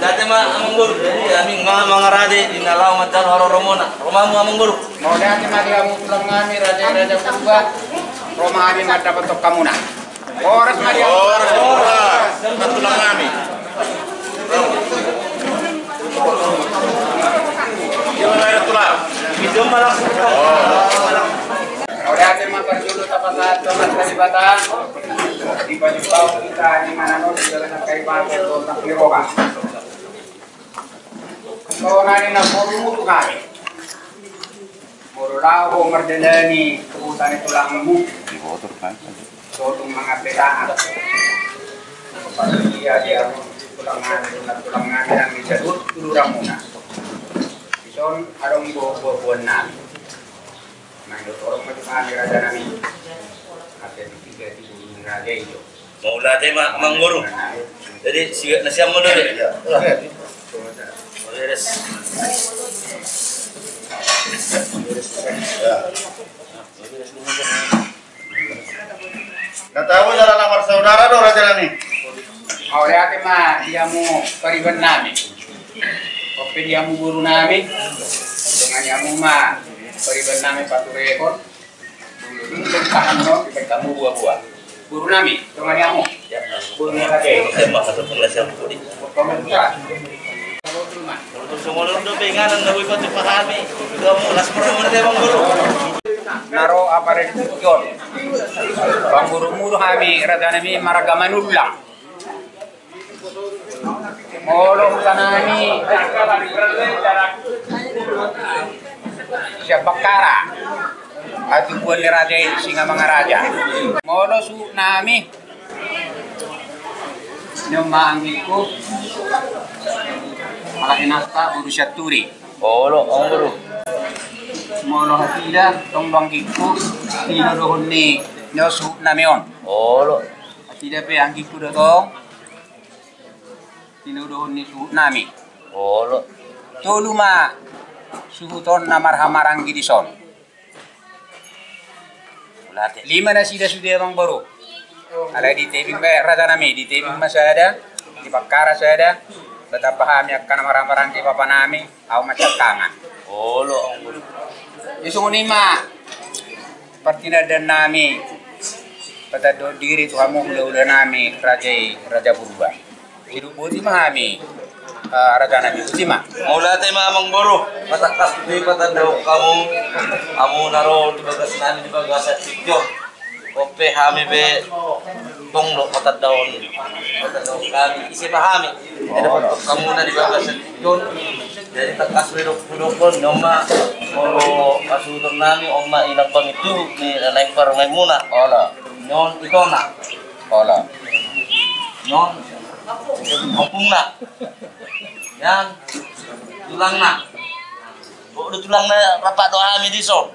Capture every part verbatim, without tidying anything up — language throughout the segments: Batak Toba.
Ate ma amangboru, jadi hami ma mangaraja di na laho manjalo haroromuna. Ro ma hamu amangboru. Mauliate ma di hamu tulang nami, raja, raja Purba. Ro ma hami mandapothon hamuna. Horas ma di hamu. Horas, horas. Tulang nami. Gimana ya tulang? Itu malah. Mauliate ma parjolo tapasahat tu Amanta Debata. Di pajumpang hita di mana non di dalam kai bangsa tu tak diroga. Kau nani na boru mutu kami. Molo laho mardalani tu huta ni tulangmu. Sotung mangape tangan. Pasia dia tulang nani, tulang nani nang di sadut tuluramuna. Dison adong bo bo nami. Main do torong ma tu kami raja nami. Ate di tiga di bulu raja ijo. Mauliate ma amangboru. Jadi siap na siap ma do de. Beres. Na tahu cara na marsaudara do raja nami. Mauliate ma di hamu pariban nami. Ope di hamu boru nami. Dengan hamu ma pariban nami paturekon. Dulu dulu tahan no kita kamu buah-buah. Boru nami, tonga ni hamu. Boru nami. Songon on do pe inganan na boi patupa hami. Las perang mana dia bang boru. Na ro apa ada di tujuan. Bang boru muru hami raja nami marga Manullang. Molo huta nami sian Bakkara. Hatubuan ni raja i Singamangaraja. Molo suhut nami. Ni on ma anggingku. Ala inanta boru Sianturi. Olo, olo. Molo hatida tong do anggingku. Tinodohon ni, ni on suhut nami on. Olo. Hatida pe anggingku do tong. Tinodohon ni suhut nami. Olo. Tolu ma suhut on na marhahamaranggi dison. Lima nasida sude amangboru. Alai di tebing be raja nami, di tebing ma sada, di Bakkara sada. Beta pahami angka na marhahamaranggi bapa nami. Au ma siangkangan. Olo. Di songon i ma partinandaan nami. Patandaan diri tu hamu hulahula nami raja i, raja Purba. Ido boti ma hami. Raja nami boti ma. Mauliate ma amangboru. Patangkas ni patandaan hamu. Hamu na ro di bagas nami di bagasan tingki on. Ope hami be tong do patandaan, patandaan hami ise ma hami. Jadi patandaan hamu na di bagasan tingki on. Jadi tangkas be dok dok on ni on ma. Molo pasuhuton nami on ma inang pangitu ni na naeng parumaenmuna. Olo. Ni on itona. Olo. Ni on ompungna. Ni on tulangna. Bodo tulangna rap do hami dison.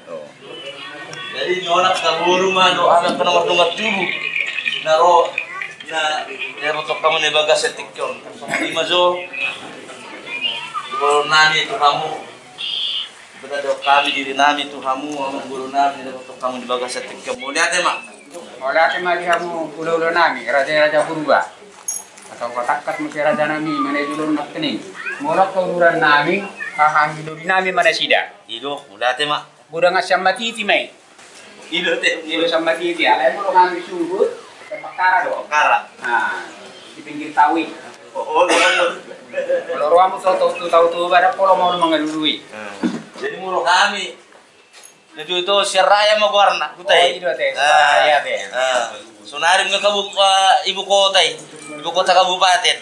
Jadi ni on angka boru ma do hami angka na mardongan tubu. Na ro na didapothon hamu na di bagasan tingki on. Ima jo. Boru nami tu hamu. Patandaan hami diri nami tu hamu amangboru nami na didapothon hamu di bagasan tingki on. Mauliate ma. Mauliate ma di hamu hulahula nami raja-raja Purba. Atau patangkas muse raja nami mana i dulu nangkin i. Molo angka uduran nami, haha hami doli nami ma nasida. Ido, mauliate ma. Godang sian Matiti ma i. Ido te. Ido sian Matiti, alai molo hami suhut, Bakkara do. Bakkara. Nah, di pinggir tau i. Oh, oh, oh. Molo ro hamu tu tau Toba, dang pola molo mangalului. Jadi molo hami na jo ito sian Raya ma goarna huta i. Ido te, Raya te. Sonari nga kabu-, ibu kota i. Ibu kota kabupaten.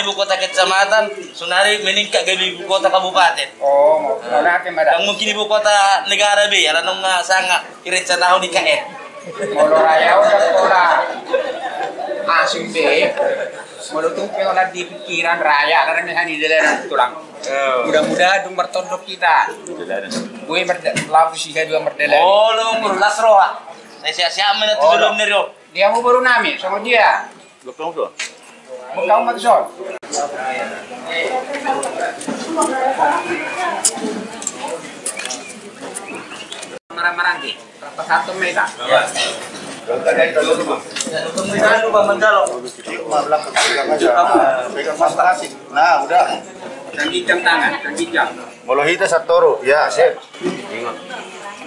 Ibu kota kecamatan, sonari meningkat gabe ibu kota kabupaten. Oh, mauliate ma da. Dang mungkin ibu kota negara be, ala nunga sanga irencanahon I K N. Molo Raya on dang pola asing be. Molo tung pe holan di pikiran Raya, ala nang hami dalanan tulang. Mudah-mudahan dung martondong hita. Boi marda-, labu si kadua mardalani. Olo, molo las roha. Sai siap-siap ma na tu jolom ni ro. Dia mu boru nami, songon dia. Blok tong so. Blok tong ma tu son. Marang-marang di. Rapat satu mega. Nah, udah. Molo hita satoru, ya, sip.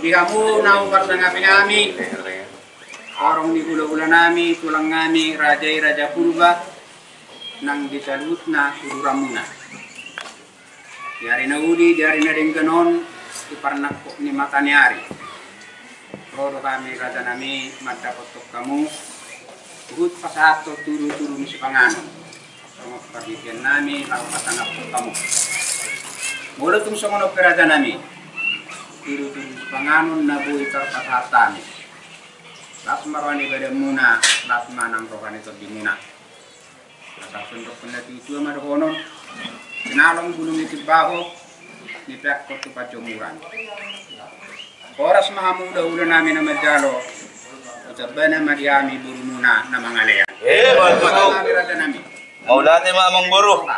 Di hamu na huparsangapi hami, horong ni hulahula nami, tulang nami, raja i Raja Purba, nang di saluhutna uduranmuna. Di ari na uli, di ari na denggan on, di parnangkok ni mata ni ari, ro do hami raja nami mandapothon hamu, huhut pasahathon tudutudu ni sipanganon. Songon pardipian nami laho pasangaphon hamu. Molo tung songon on pe raja nami, tudutudu ni sipanganon na boi tarpasahat hami, las ma roha ni badanmuna, las ma nang roha ni tondimuna. Asa songon na tuatua ma dohonon: Sinalong bulung ni timbaho, dipeakkon tu panjomuran. Horas ma hamu hulahula nami na manjalo, hutamba ma di hami borumuna na mangalean. Eh, bagus. Horas ma hami raja nami. Mauliate ma amangboru.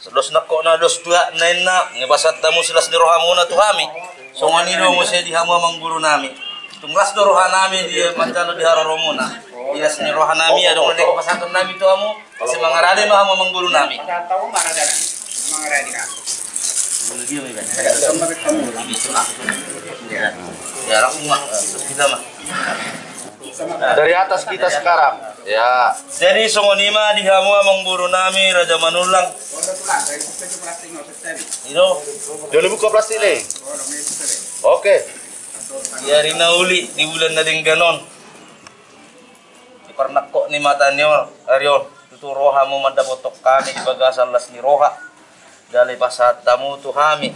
Dos nangkok na dos tuak na inna, nunga pasahat hamu silas ni rohamuna tu hami. Songon i do muse di hamu amangboru nami. Tung las do roha nami di manjalo di haroromuna. Di las ni roha nami adong na nunga pasahaton nami tu hamu. Sai mangarade ma hamu amangboru nami. Ya, langsung ma. Terus kita ma. Dari atas kita sekarang. Ya. Jadi songon i ma di hamu amangboru nami Raja Manullang. Ido. Jolo buka plastik ni. Oke. Di ari na uli, di bulan na denggan on, di parnangkok ni mata ni ari on, tutu ro hamu mandapothon hami di bagasan las ni roha. Jala pasahat hamu tu hami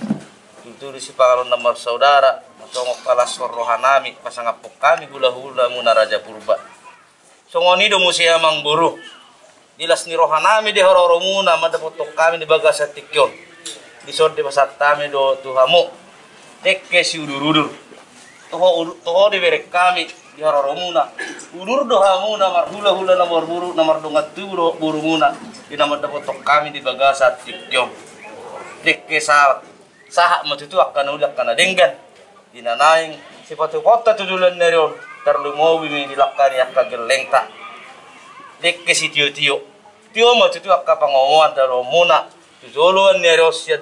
tudutudu ni sipanganon na marsaudara, songon palashon roha nami pasangaphon hami hulahulamuna Raja Purba. Songon i do muse amangboru. Di las ni roha nami di haroromuna mandapothon hami di bagasan tingki on, dison dipasahat hami do tu hamu dengke siudurudur. Toho udu-, toho dibereng hami di haroromuna. Udur do hamu na marhulahula, na marboru, na mardongan tubu dohot borumuna, di na mandapothon hami di bagasan tingki on. Dengke sahat. Sahat ma tutu angka na uli, angka na denggan. Di na naeng sipatupaonta tu joloan ni ari on, tarlumobi ma di langka ni angka gellengta. Dengke sitiotio. Tio ma tutu angka pangomoan dohononmuna tu joloan ni ari on sian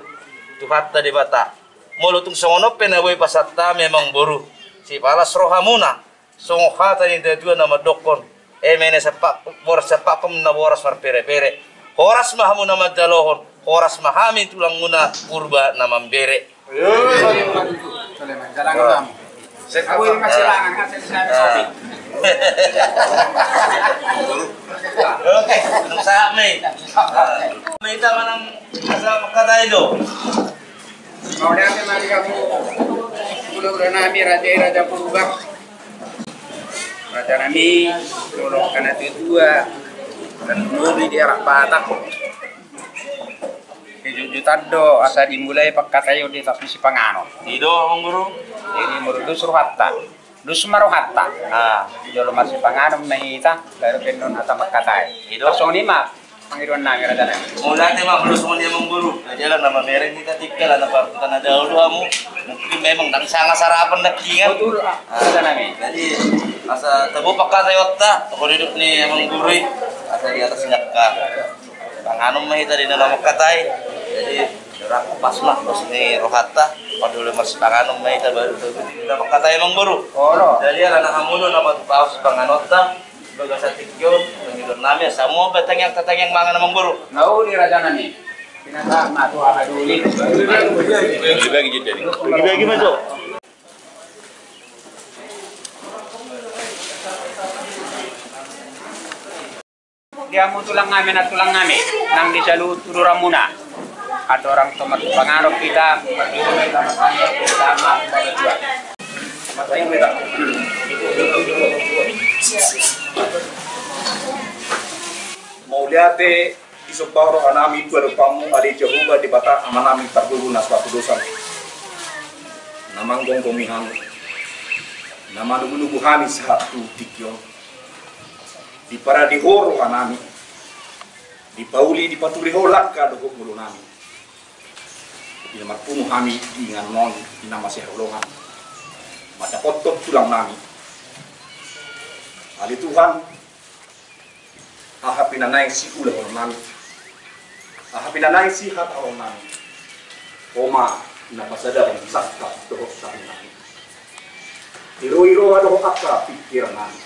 Tuhanta Debata. Molo tung songon on pe na boi pasahat hami amangboru, sipalas rohamuna. Songon hata ni natuatua na mandokkon: Eme na sampakku, boras sampakku, na boras marperepere. Horas ma hamu na manjalohon, horas ma hami tulangmuna Purba na mambere. Oke, sahat ma i. Mita manang asa mangkatai do. Mauliate ma di hamu hulahula nami, raja i Raja Purba. Raja nami, molo angka na tuatua, tarlumobi di arak Batak, hujutjutan do asa dimulai pangkataion di atas ni sipanganon. Ido amangboru. Jadi molo dos rohanta, dos ma rohanta. Ah, jolo marsipanganon ma hita, baru pe annon hata mangkatai. Ido. Songon i ma pangidoan nami raja nami. Mauliate ma, molo songon i amangboru. Jadi ala na mamereng hita tingki, ala na parhata na dao do hamu. Mungkin memang ndang sanga sarapan nangkiningan. Betul, ah, raja nami. Jadi asa tabo pangkataionta, songon i dok ni amangboru i, asa di atas ni angka panganon ma hita di na mangkatai. Jadi pas ma dos ni rohanta, molo marsipanganon ma hita baru dos ni na mangkatai amangboru. Jadi ala na hamu do na matupa sipanganonta. Bagasan tingki on, pangidoan nami, asa hamu pe tangiang, tatangiang mangan amangboru. Na uli raja nami. Pinasa ma tu anak uli. Bagi-bagi jadi. Bagi-bagi ma jo. Di hamu tulang nami, na tulang nami, nang di saluhut uduranmuna. Andorang so marsipanganon hita, marsipanganon hita, marsipanganon hita. Mauliate, disomba roha nami tu adopanmu, ale Jahowa Debata Ama nami, Parguru na so hatudosan, na manggomgomi hami, na manugunugu hami sahat tu tingki on. Diparade Ho roha nami, dipauli, dipature Ho langka dohot ngolu nami. Di na marpungu hami di inganan on, di na masihaholongan, mandapothon tulang nami. Ale Tuhan, aha pe na naeng siulahon nami, aha pe na naeng sihatahon nami, Ho ma na pasadahon sangkap dohot sahali nami, iroiroha dohot angka pingkiran nami.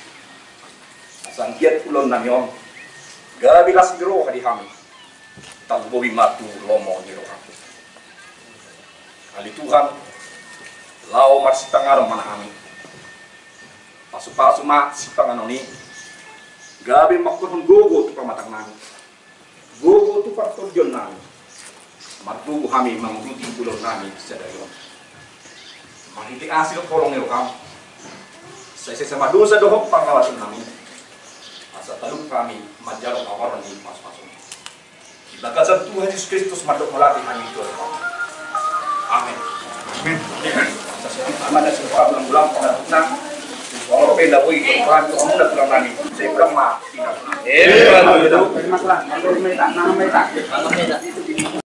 Asa anggiat ulaon nami on gabe las ni roha di hami, tarlumobi ma tu lomo ni roham. Ale Tuhan, laho marsipanganon ma hami. Pasupasu ma sipanganon i, gabe mangkorhon gogo tu pamatang nami, gogo tu partondion nami, margogo hami manguduti ulaon nami sadari on. Marhite asi dohot holong ni roham, sai sesa ma dosa dohot pangalaosion nami, asa talup hami manjalo habaron ni pasupasu. Di bagasan Tuhan Jesus Kristus mandok mauliate hami tu Tuhan. Amin. Amin. Asa selamat aman dan selamat bulan-bulan pengarapna. Insya Allah pe na boi Tuhan tu amun dan Tuhan nami. Saya kurang maaf. Amin. Terima kasih.